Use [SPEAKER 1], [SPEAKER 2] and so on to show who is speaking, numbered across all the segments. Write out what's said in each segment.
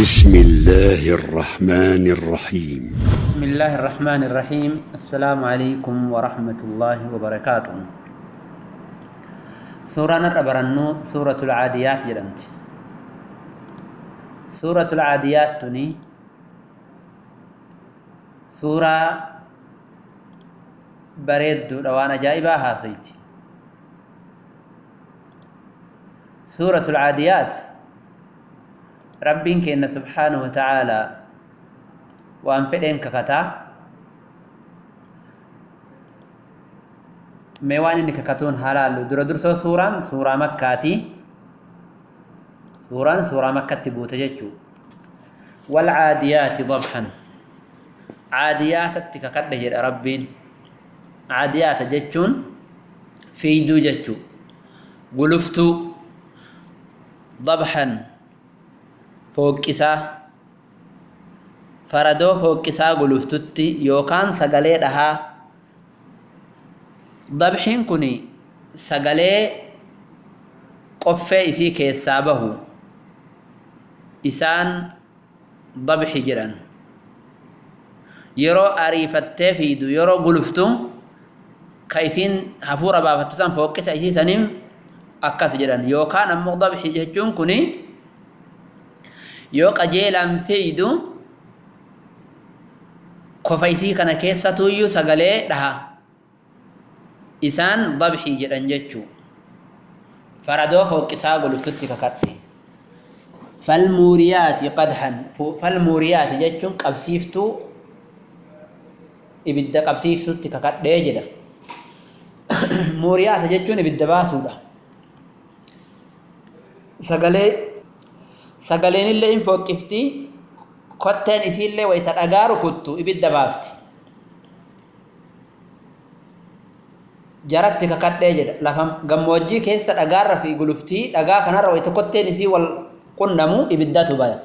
[SPEAKER 1] بسم الله الرحمن الرحيم.
[SPEAKER 2] بسم الله الرحمن الرحيم. السلام عليكم ورحمة الله وبركاته. سورة نربرنو سورة العاديات جلمت. سورة العاديات تني سورة بريد روانا جائبة هاسيت. سورة العاديات ربك إن سبحانه وتعالى وأنفدين ككتا ميوان إن ككتون حلال در درسو سورة سورة مكاتي سورة سورة مكة تبوت جتشو. والعاديات ضبحا عاديات التككده ربين عاديات جتشون فيدو جتشو قلفتو ضبحا فوقسا faradoo fooqqisaa guluftutti yookaan sagalee dhahaa. Dabxiin kun sagalee qoffee isii keessaa bahu isaan dabxi jedhan. Yeroo ariifattee fiidu yeroo guluftu ka isiin hafuura baafattu san fooqqisa isii saniin akkas jedhan. Yookaan ammoo dabxi jechuun kun yoo qajeelaan fiidu kofa isii kana keessattuyyuu sagalee dhaha isaan dabxii jedhan jechuu. Faradoo fooqqisaa guluftutti kakadhe. Falmuuriyaati qadhan falmuuriyaati jechuun qabsiiftuu ibidda qabsiiftutti kakadhee jedha. Muuriyaata jechuun ibidda baasuudha. Sagaleen illee hin fooqqifti. Kotteen isiillee wayita dhagaa rukuttu ibidda baafti. Jaratti kakadhee jedha. Lafa gammoojjii keessa dhagaarra fi guluftii dhagaa kanarra wayita kotteen isii wal qunnamu ibiddatu baya.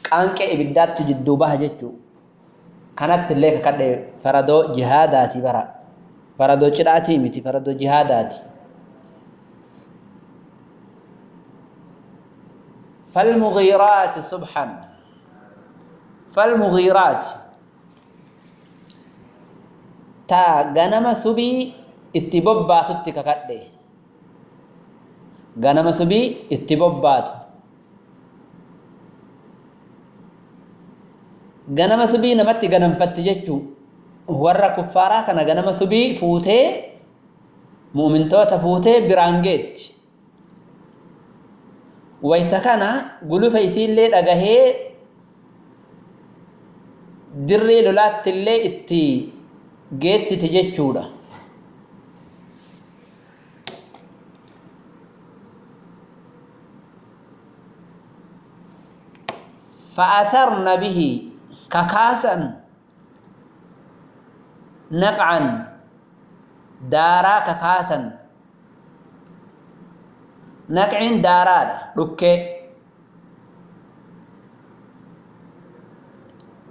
[SPEAKER 2] Qaanqee ibiddaattu jidduu baha jechuu. Kanatti illee kakadhee faradoo jihaadaati bara. Faradoo cidhaatii miti, faradoo jihaadaati. فالمغيرات صبحا فالمغيرات تا غنم سبي اتبباتو تككدي غنم سبي اتبباتو غنم سبي نمت غنم فتجچو ورا كفارا كان غنم سبي فوته مؤمنتوتا فوته برانجيت ويتكنا غلوفه يسيله دغهه dirree lolaatti illee itti geessite jechuudha. Fa'atharna bihi kakaasan naqcan daaraa kakaasan. Naqciin daaraadha dhukkee.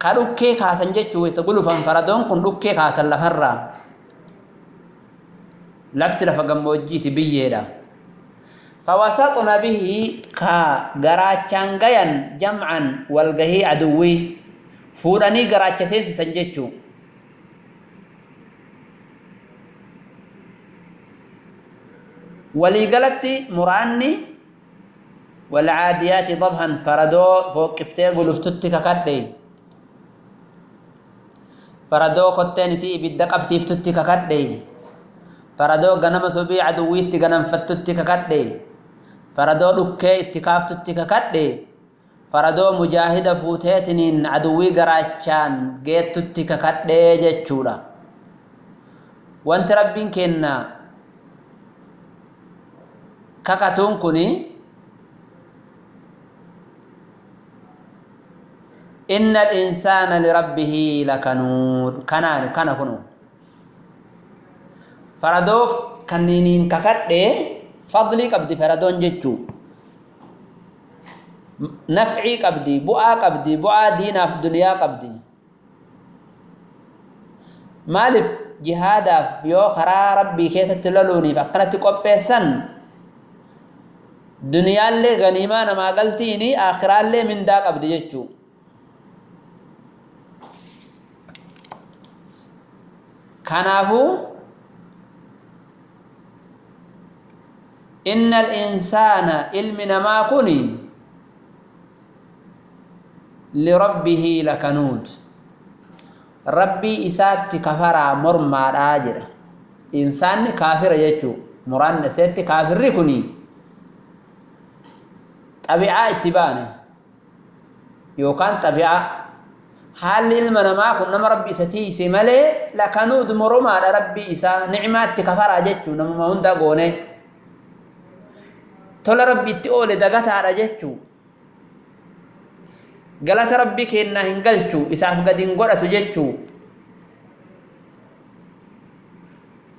[SPEAKER 2] Ka dhukkee kaasan jechuu itti gulufan faradoon kun dhukkee kaasan lafarraa. Lafti lafa gammoojjiiti biyyeedha. Fawasatna bihi ka garaachaan gayan jam'an walgahii aduwwii fuudhanii garaacha seensisan jechuu. Waliigalatti muraanni walcaadiyaati dabhan faradoo fooqqiftee guluftutti kakadhe. Faradoo kotteen isii ibidda qabsiiftutti kakadhe. Faradoo ganama subii aduwwiitti ganamfattutti kakadhe. Faradoo dhukkee itti kaaftutti kakadhe. Faradoo mujaahida fuuteetiniin aduwwii garaachaan geettutti kakadhe jechuudha. Wanti rabbiin kenna kakatuun kuni إن الإنسان لربه لكنود كنان كنا كنو فردوف كنينين ككده فضلي قبدي فردون جتشو نفعي قبدي بؤا قبدي بؤا دينا في الدنيا قبدي مالف جهادا يو خرا ربي كيسة تلولوني فأكنت قبسن Duniyaallee ganiimaa namaa galtiini aakhiraallee mindaa qabdi jechuu. Kanaafuu innal insaana ilmi namaa kuni lirabbihi lakanuud rabbii isaatti kafaraa mormaadhaa jedha. Insaanni kaafira jechuu muraanni iseetti kaafirri kuni xabi'aa itti baane yookaan xabi'aa haalli ilma namaa kun nama rabbi isa tiise malee lakanuud mormaadha rabbii isaa nicmaatti kafaraa jechuu namuma hunda goone tola rabbi itti oole dagataadha jechuu galata rabbii kennaa hin galchu isaaf gadi hin godhatu jechuu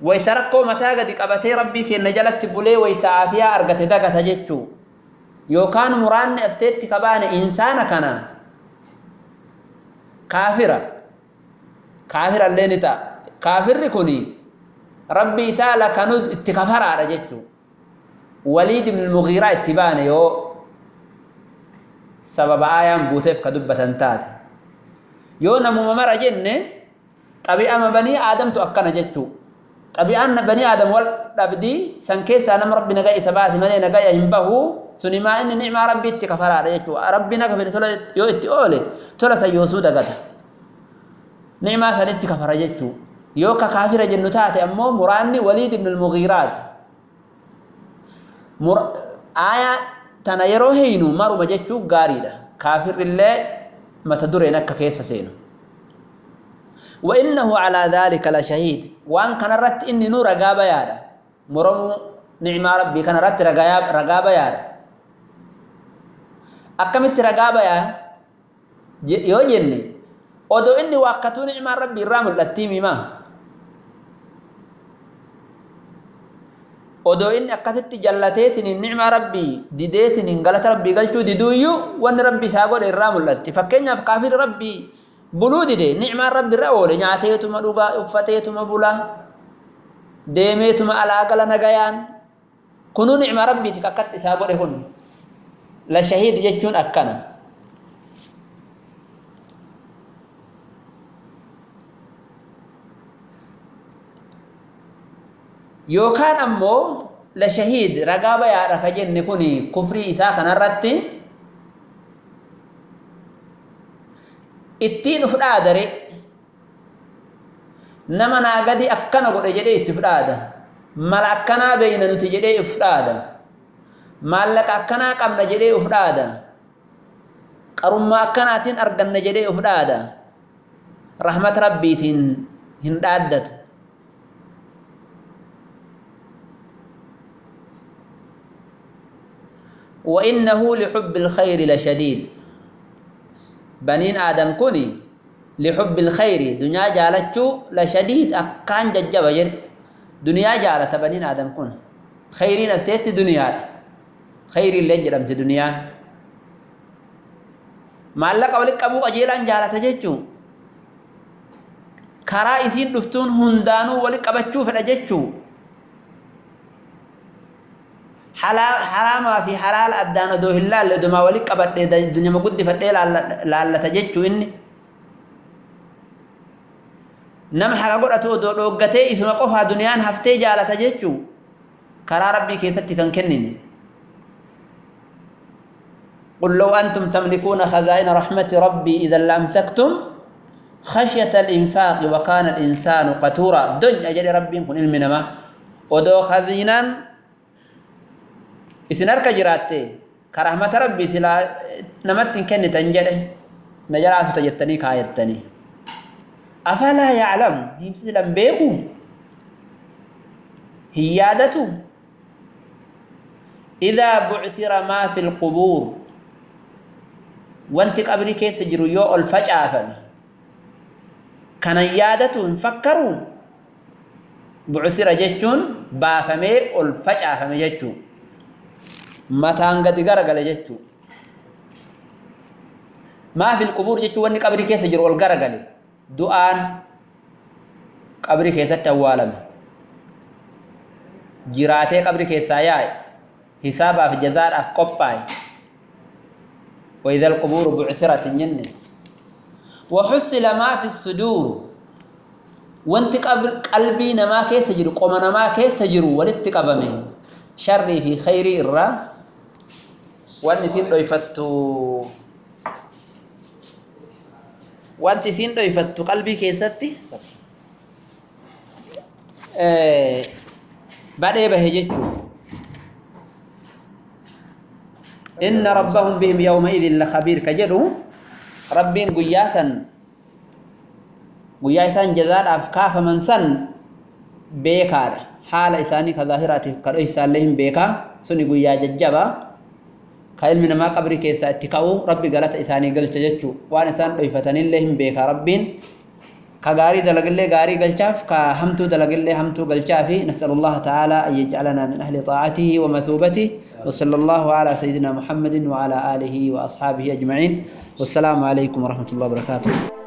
[SPEAKER 2] wayta rakkoo mataa gadi qabatee rabbii kenna jalatti bulee wayta aafiyaa argate dagata jechuu yookaan muraanni asteetti kabaane insaana kana kaafira kaafira illee ni ta'a. Kaafirri kuni rabbi isaa lakanud itti kafaraadha jechuu. Waliid ibn Mughiiraa itti baane yoo sababa aayaan guuteef ka dubbatan taate. Yoo namuma mara jenne xabi'ama banii aadamtu akkana jechuu. Xabi'aan banii aadam wal dhabdii san keessaa nama rabbi nagaa isa baase malee nagaa hin bahu sunimaa inni nicmaa rabbi itti kafaraadha jechuu. Rabbi naga fedhe tola yoo itti oole tola san yoosuu dagata. Nicmaa san itti kafara jechuu. Yoo ka kaafira jennu taate ammoo muraanni Waliid ibn Mughiiraati. Aayaa tana yeroo heeynu maruma jechuu gaariidha. Kaafirrillee mata dureen akka keessa seenu. وإنه على ذلك لشهيد وأن كان رت إني نور رقابة يادا مرمو نعمة ربي كان رت رقابة يادا أكملت رقابة يا يوجني ودو إني وقتو نعمة ربي رام التيمي ما ودو إني أكتت جلتيتني نعمة ربي ديديتني قالت ربي قلتو ديدويو وأن ربي ساقول الرام التي فكين كافر ربي buluu dide nicmaan rabbi irra oole nyaateetuma dhugaa uffateetuma bulaa deemeetuma alaa gala nagayaan kunuu nicma rabbiiti akkatti isaa godhe kun la shahiid jechuun akkana. Yookaan ammoo la shahiid ragaa bayaadha ka jenne kun kufrii isaa kanarratti ittiin uf dhaadare nama naa gadi akkana godhe jedhee itti uf dhaada mala akkanaa beeyna nuti jedhee uf dhaada maallaqa akkanaa qabna jedhee uf dhaada qarummaa akkanaatiin arganna jedhee uf dhaada rahmata rabbiitiin hin dhaaddatu. وإنه لحب الخير لشديد بنين آدم كوني لحب الخير دنيا جالتشو لشديد أكان ججب جر دنيا جالت بنين آدم كون خيرين استيت دنيا خير اللي جرمت دنيا معلق أولك أبو أجيلان جالت جتشو كرا إسين دفتون هندانو ولك أبتشو فلجتشو حرام في حلال أدانا دو هلال لدما ولك أبت دنيا ما قد فتلي لعل تجتشو إني نم حقا قرأتو دو دوغتي اسم قفها دنيان هفتي جالة تجتشو كرا ربي كيستي كان كنين. قل لو أنتم تملكون خزائن رحمة ربي إذا لأمسكتم خشية الإنفاق وكان الإنسان قتورا. دنيا جل ربي كن علمنا ما ودو خزينا isin harka jiraatte ka rahmata rabbii silaa namatti hin kennitan jedhe na jalaasuta jettanii kaayattanii. Afalaa yaclamu hin silan beeku hin yaadatu idaa bucthira maa fi lqubuur wanti qabrii keessa jiru yoo ol facaafame kanan yaadatu hin fakkaru. Bucthira jechuun baafamee ol facaafame jechuu mataan gadi garagale jechuu. Maa fil qubuur jechuun wanni qabrii keessa jiru ol garagale du'aan qabrii keessatti awwaalame jiraatee qabrii keessaa yaa'e Hisaabaaf jazaadhaaf qophaa'e. وإذا القبور بعثرت الجنة وحصل ما في الصدور وانت قلبي نما كيس جرو قوم نما كيس جرو ولت قبمه شري في خيري الرا وانت سين دويفتو وانت سين دويفتو قلبي كيستي بعد بهجتو إن ربهم بهم يومئذ لخبير كجدو ربين قياسا قياسا جزاء أفكاف من سن بيكار حال إساني كظاهرات كرئيسان لهم بيكا سني قيا ججبا كعلم ما قبري كيسا اتكاو ربي قالت إساني قلت ججو وان إسان ضيفتن لهم بيكا ربين كغاري دلقلي غاري قلشاف كهمتو دلقلي همتو قلشافي. نسأل الله تعالى أن يجعلنا من أهل طاعته ومثوبته، وصلى الله على سيدنا محمد وعلى آله وأصحابه أجمعين، والسلام عليكم ورحمة الله وبركاته.